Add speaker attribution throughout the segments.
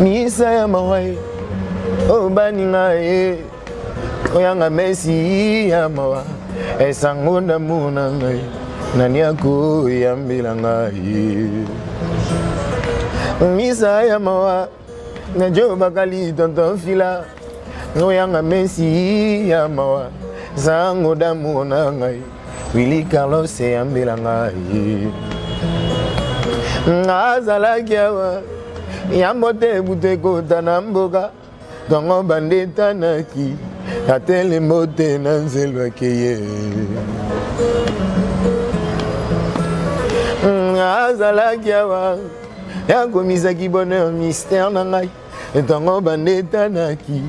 Speaker 1: Misa ya mawa ye oyo baninga ye oyanga mesi ya mawa esango ndamu na ngai nani akoyambela ngai misa ya mawa na jo bakali tonton fila oyanga mesi ya mawa sango damu na ngai Willy Carlos eyambela ngai azalaki awa yambo te butu ekota na mboka ntongo bande etanaki atelembo te na nzelo akeye azalaki awa yakomisaki bonheur mystère na ngai ntango bande etanaki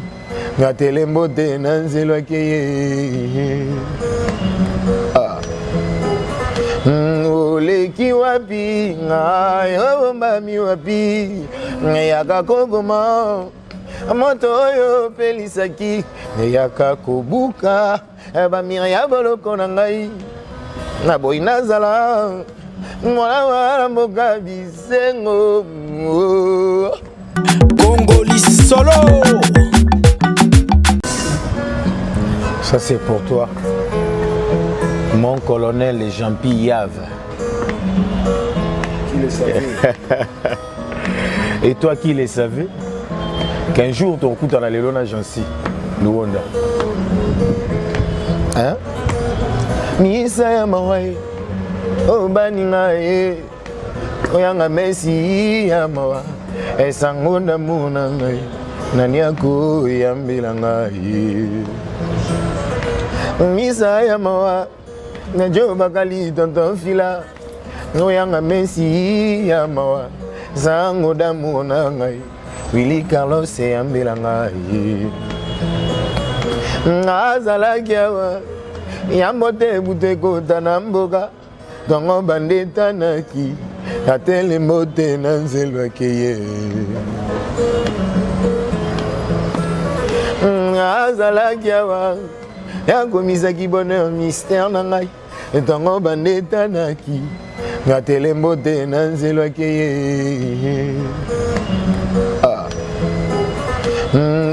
Speaker 1: nga telembo te na nzelo akeye ah. Oleki wapi ngai obombami wapi yaka koboma moto oyo opelisaki eyaka kobuka eh, bamire ya boloko na ngai naboyi nazala mwana wana mboka bisengo.
Speaker 2: Congo Lisolo.
Speaker 1: Ça c'est pour toi, mon colonel Jean-Pi Yave.
Speaker 3: Qui le savait?
Speaker 1: Et toi qui le savais qu'un jour tokutana lelo na Jansi Luonda. Hein? Misa ya mawa ye oyo baninga ye oyanga mesi ya mawa esango ndamu na ngai nani akoyambela ngai misa ya mawa na jo bakali tonton fila oyanga mesi ya mawa sango damu na ngai Willy Carlos eyambela ngai azalaki awa yambo te butu ekota na mboka ntongo bande etanaki atelembo te na nzelo akeye azalaki awa yakomisaki bonheur mystère na ngai ntango bande etanaki nga telembo te na nzelo akeye ah.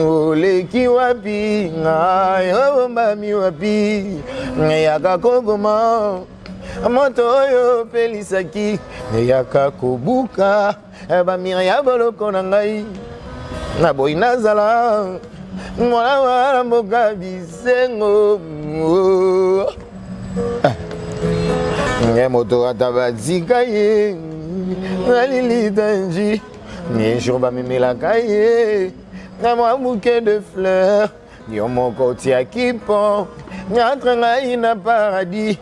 Speaker 1: Oleki wapi ngai obombami wapi yaka koboma moto oyo opelisaki eyaka kobuka eh, bamire ya boloko na ngai naboyi nazala mwana wana mboka bisengo. Nge moto ata batika ye nalilita nji jour bamemelaka ye na mwa bouquet de fleurs yo moko otiaki mpo entre ngai na paradis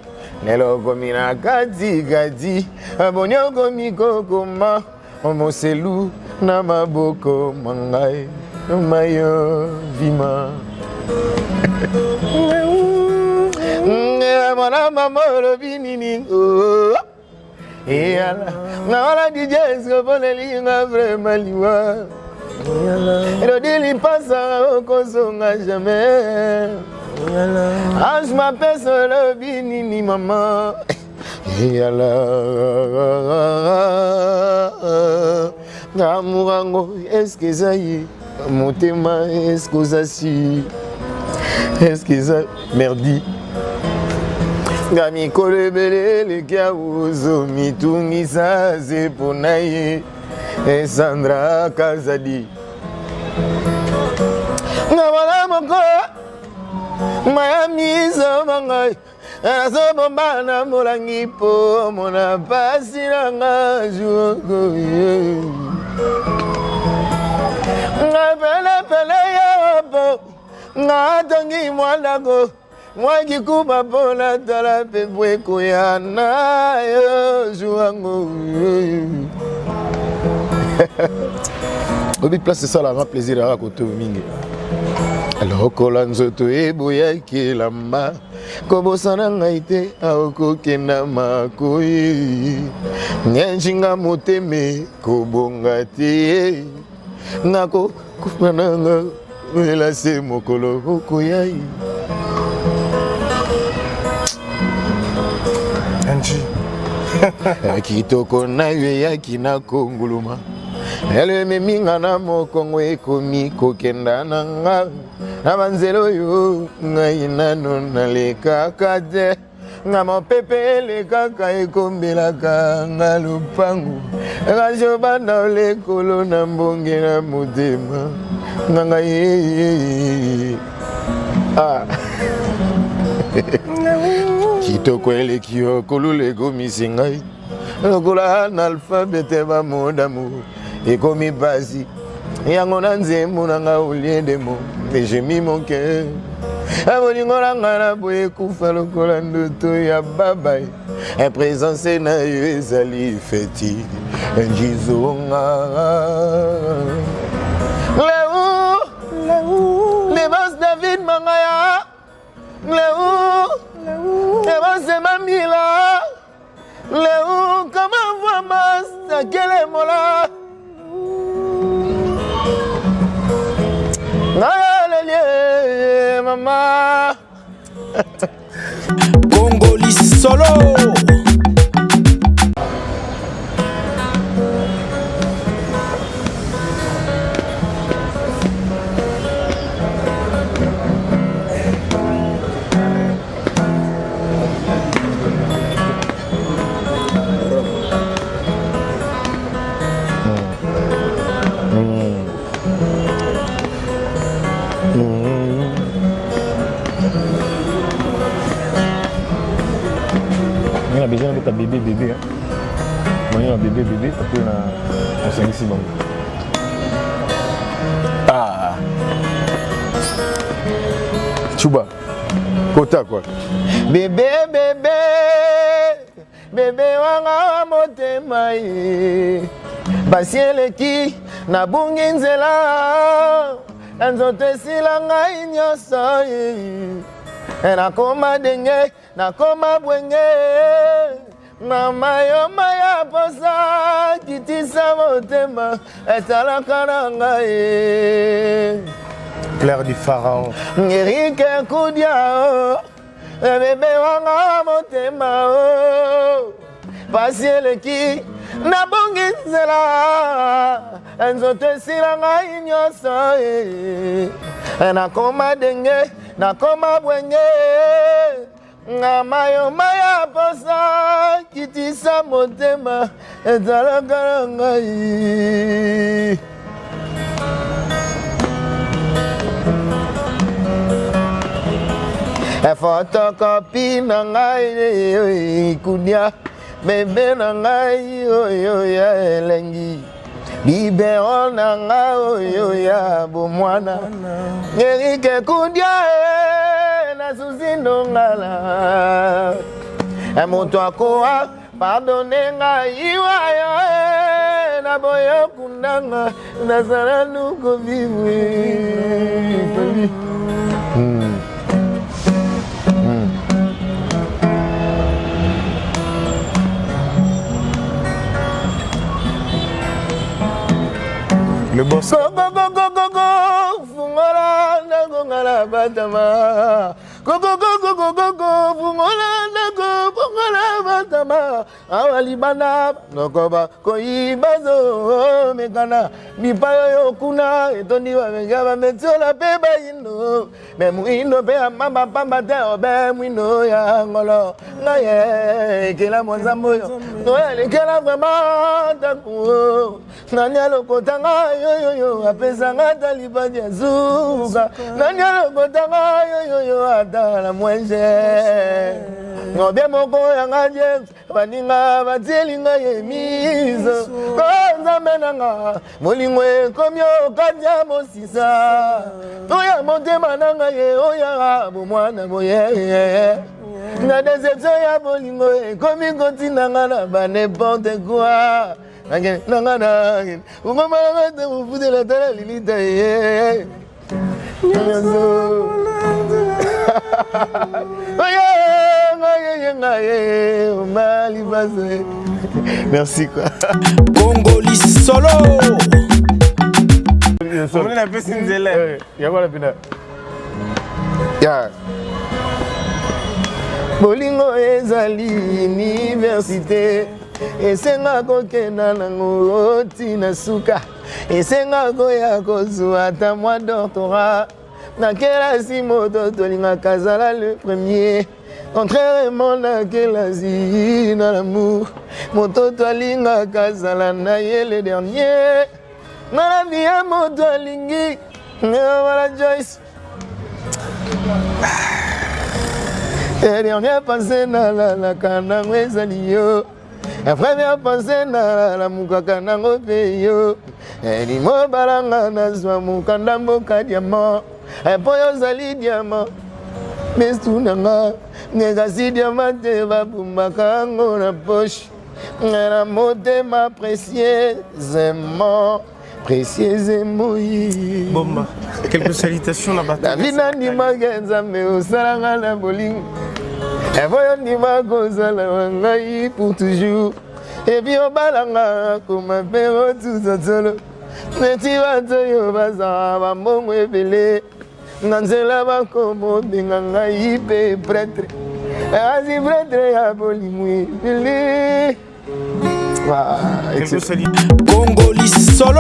Speaker 1: lelo okomi na katikati boni okomi kokoma moselu na maboko ma ngai mayo vima mwana mama olobi nini oh. Eyala nga wana DJ eskoponeli nga vraiment liwa Elodie lipasa okozonga jamais Ange mapesa olobi nini mama Eyala amour yango eske eza ye motema eske oza si eske eza merdi nga mikolo ebele eleki awozo mitungisa se mpo na ye esandra kazadi nga mwana moko mayami zoma ngai nazobomba na molangi mpo mona pasi na nga juoko nga pelepele yo po nga atongi mwa ndako mwa kikuba mpo natala mpe mpo ekoya na yo juango. Obi place esalaka plaisir yaka koto mingi lokola nzoto eboyaki elamba kobosana ngai te aokokenda makoyi ngenjinga moteme kobonga te nakokufa nanga elase mokolo okoyai. Kitoko na yo eyaki na konguluma. Elo ememi nga na mokongo ekomi kokenda na nga na banzela oyo ngai nano nalekaka te nga mopepe elekaka ekombelaka nga lopango kasi obanda olekolo na mbonge na motema nga ngai ah. Kitoko eleki yo kolula ekomisi ngai lokola analfabete bamodamu ekomi pasi yango na nzembo na nga olie demo ejemi mon cœur bolingo na ngai na boye ekufa lokola ndoto ya babai présence na yo ezali feti njizonga leu lebas david mangaya leu lebas mamila Leo kama mvua sakele mola Ngalele mama
Speaker 2: Congoli solo.
Speaker 3: Nga na besoin nabeta bébé bébé moni na bébé bébé après na osangisi bango.
Speaker 1: Ah, Chuba kota quoi. Bébé bébé bébé wanga wa motema ye basi eleki nabungi nzela na nzoto esila ngai nyonso ye nakoma denge nakoma bwenge mama yo maya posa kitisa motema etalaka na ngai.
Speaker 3: Claire du Pharaon.
Speaker 1: Erike Kudia o bebe wanga motema o pasi eleki nabongi nzela nzoto esila ngai nyonso nakoma denge nakoma bwenge nga mayo maya posa kitisa motema ezalaka na ngai. Fotokopi na ngai kudia bebe na ngai oyo ya elengi biberon na ngai oyo ya bomwana Erike kudia na susi ndongala moto akoa pardonne ngai wayo na boyo kundanga nazala nuko vivre.
Speaker 3: Le boss.
Speaker 1: Go go go go go go fungola ndako nga na batama. Go go go go go go go fungola ndako fungola batama. Awa libanda nokoba koyiba zo mekana bipai oyo kuna etondi bameka bametiola mpe bayindo me mwindo mpe ya pamba pamba te obe mwindo ya ngolo ngai ekela mwanzambe oyo oyo alekela vraiment ntango nani alokota ngai yoyoyo apesa ngai ata libandi ya zuka nani alokota ngai yoyoyo ata na mwenje ngobie moko ya ngai James baninga batieli ngai emise o nzambe na nga bolingo ekomi okati ya mosisa oya motema na ngai ye oya bomwana boye na deception ya bolingo ekomi kotinda nga na ba n'importe quoi nakende na nga nakende ongoma na nga te mofutela tala lilita ye nyonso Merci quoi.
Speaker 2: Congoli solo.
Speaker 3: Omoni napesi nzela.
Speaker 1: Yango wana mpena. Ya. Bolingo ezali université. Esenga kokenda nango tina suka. Esenga koya kozwa ata mwa doctorat. Na kelasi moto tolingaka azala le premier. Contrairement na kelasi na l'amour, moto tolingaka azala na ye le dernier. Na la vie ya moto alingi, wala Joyce. Et dernière pensée nalalaka nango ezali yo. La première pensée nalamukaka nango mpe yo. Elimo balanga nazwa mokanda mboka diamant. Mpo yo ozali diamant. Bestu na nga kasi diamant te babumbaka yango na poche. Na motema précieusement. Précieusement.
Speaker 4: Bomba. Quelques salutations na bato.
Speaker 1: David nandimaka Nzambe osalanga na bolingo. Evoyo ndima kozala wa ngai pour toujours. Epi obalanga koma mpe otuta tolo. Neti bato oyo bazala bambongo ebele. Na nzela bakomobenga ngai mpe prêtre. Asi prêtre ya bolingo ebele.
Speaker 2: Congo Lisolo.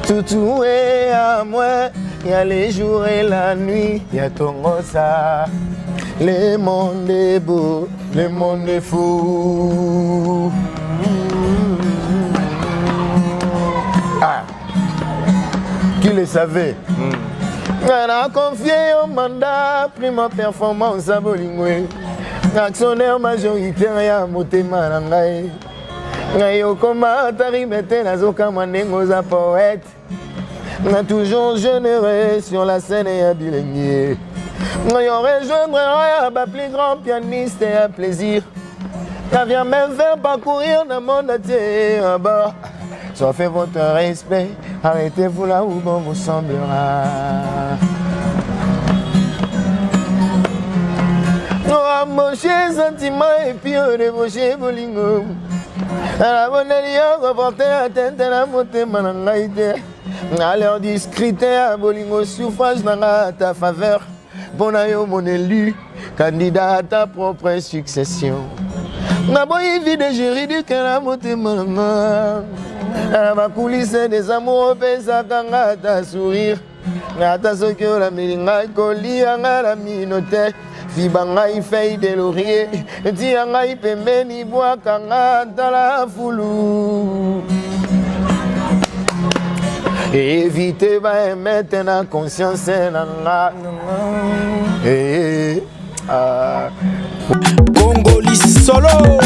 Speaker 1: Tout est à moi, il y a les jours et la nuit, il y a Tongosa. Le monde est beau, le monde est fou. Ah. Qui le savait? On a confié au mandat, prima performance à bolingo. Actionnaire majoritaire ya motema na ngai. Ngai okoma ata rime te, nazokamwa ndenge oza poète. Na toujours généreux sur la scène ya bilengi. Ngai rejoindre ya ba plus grand pianiste ya plaisir. Ça vient même faire parcourir le monde entier à bord. Sauf votre respect, arrêtez-vous là où bon vous semblera. Embaucher sentiment et puis débaucher bolingo. Abondeli yo koporte atteinte na motema na ngai te. Alors discrété ya bolingo souffrage na nga ta faveur. Mpona yo mon élu, candidat à ta propre succession. Naboyi vide juridique na motema na nga. Na bakulise des amours opesaka nga ata sourire. Ata soki olameli ngai kolia nga na mino te. Fiba ngai feuille de laurier, tia ngai pembeni bwaka nga tala fulu. Évitez ba émettre na conscience na nga.
Speaker 2: Congo Lisolo.